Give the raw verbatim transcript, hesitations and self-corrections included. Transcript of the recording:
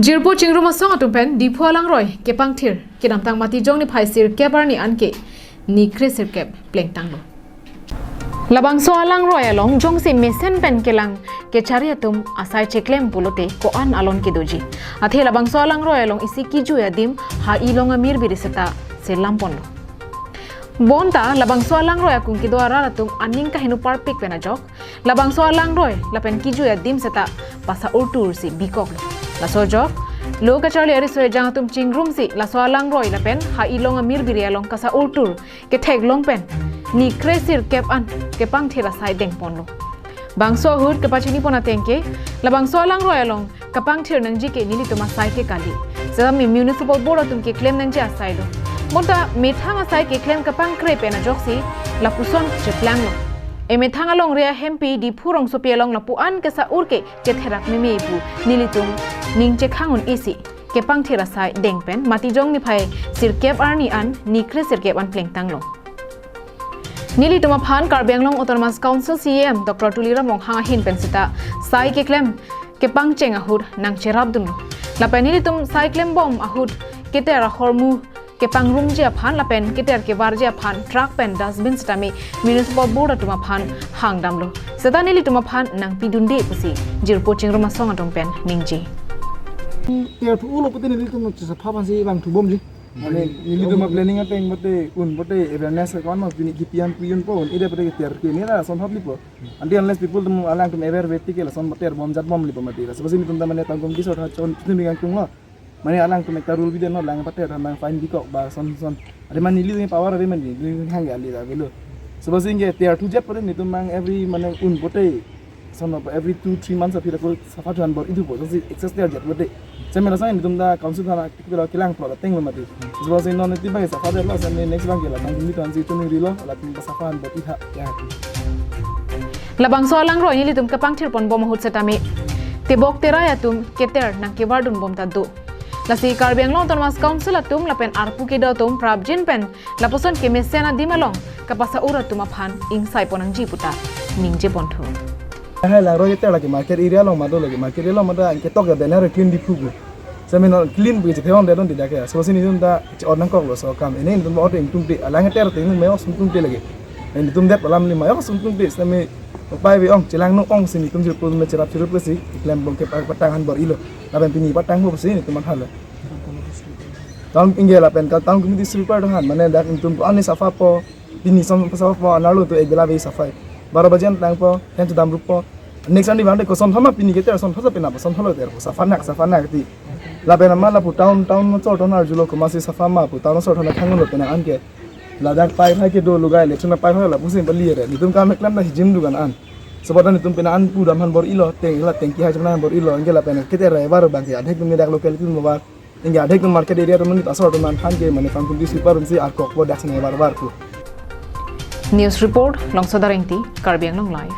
Jirpo chingrum asong atum pen Diphu alangroi kepangthir kedamtang Matijong niphai sirkep arni anke ni kre sirkep plengtanglo. Labangso alangroi along jongsi mesen pen kelang kechari atum asai cheklem pulote ko-an alon kedoji. Athe labangso alangroi along isi kejui adim ha-i long amir biri seta selam ponlo. Bonta labangso alangroi akung kedo arat atum aning kaheno parpik pen ajok labangso alangroi lapen kejui adim seta pasa urtur si bikoklo. Laso ajok lo kacharli ariso ejang atum chingrum si laso alangroi lapen ha-i long amir biri along kasa urtur ketheklong pen ni kre sirkep an kepangthir asai dengponlo. Bangso ahut kepachini pon ateng ke labangso alangroi along kepangthir nangji ke nelitum asai ke kali. Setame municipal board atum keklem nangji asai do. Bonta methang asai keklem kepangkre pen ajoksi lapuson cheplanglo. Emethang alongri ahempi Diphu rongsopi along lapu-an kasa ur ke chetherak meme pu nelitum ning chekhang un-e si kepangthir asai deng pen Matijong niphai sirkep arni an ni kre sirkep an plengtanglo. Nelitum aphan Karbi Anglong Autonomous Council C E M Doctor Tuliram Ronghang ahin pen seta sai keklem kepangcheng ahut nangcherapdunlo. Lapen nelitum sai klembom ahut keter ahormu kepangrumji aphan lapen keter kevarji aphan truck pen dustbin setame municipal board atum aphan hangdamlo. Seta nelitum aphan nangpidunde pusi jirpo chingrum asong atum pen ningje. Ter thu ulo pute nelitum chesapha aphansi bang thubomji. Mane nelitum aplanning ateng bote un bote awareness account ma pini kipi an piyun po un ida bote ter ke nera son hap lipo. Until unless people tum alangtum aware beti ke lason bote bom jat bom lipo mati. Laso apotsi nelitum ta mane tangkum kisor ha chon tun bingang tunglo. Mane alangtum ekta rule bidetnon lang bote ha nang fine bikok ba son son. Ade mane nelitum power ade mane nelitum hang ya li la velo. Laso apotsi ke ter thu jat bote nelitum mang every mane un bote son of every two three months aphi ako sapha thuan bor-i thupo, jongsi excess ter jat bote. Seme lason nelitum ta council thana kipilo kelang plot ateng lo mati. Laso apotsi non nelitum bang sapha detlo, seme next bang ke la tangtum nelitum ansi tuning rilo, latum ta sapha han bor-i tha ya. Labangso alangroi nelitum kepangthir ponbom ahut setame tebok terai atum keter nangkevardunbom ta do. Lasi Karbi Anglong Autonomous Council atum lapen arpu kedo atum prapjin pen lapuson kemesen adim along kapasa ur atum aphan ingsai pon nangji puta ningje ponthu. Hai langroi keter lake market area along ma do, lake market area along ma do, anke tok ya banner clean Diphu pu. Seme non clean pu chephe-ong detnon didak ya. Laso apotsi nelitum ta che-or nangkoklo laso akam. Ene nelitum order ingtungte, alang keter te nelitum mayo sungtungte lake. Nelitum det alam lima yo sungtungte, seme upai ave-ong, chelang nung-ong si nelitum jirpo me cherap cherap ke si klembom ke pa-, patang han bor-ilo. Lapen pini patangpo pusi nelitum matha lo. Town inge lapen ka town committee sweeper do han, mane dak nelitum ani sapha po, pini som sapha po, anerlo to ek bela be sapha. Baro baje an tangpo, hen chedam ruppo. Next ani bang de ko son thama pini keter son thasa pina son thalo ter, sapha nak, sapha nak ti. Lapen ama lapu town, town sor town arjulo komatsi sapha ma pu town sor town thanglo pena anke. Ladak pai phai kedo lugai election pai phai lapusi bali re. Nelitum kam klem na hijim dukan an. Laso apot nelitum pena an pudam han bor-ilo, teng la tengki hai chemna han bor-ilo, anke lapen keter rai bar bang ke adhek tum dak local tum bar. Anke adhek tum market area tum nelitum asor tum an than ke mane kam tum di sweeper tum si arkok po dak sene bar bar ku. News report, Longso Darengti, Karbi Anglong Live.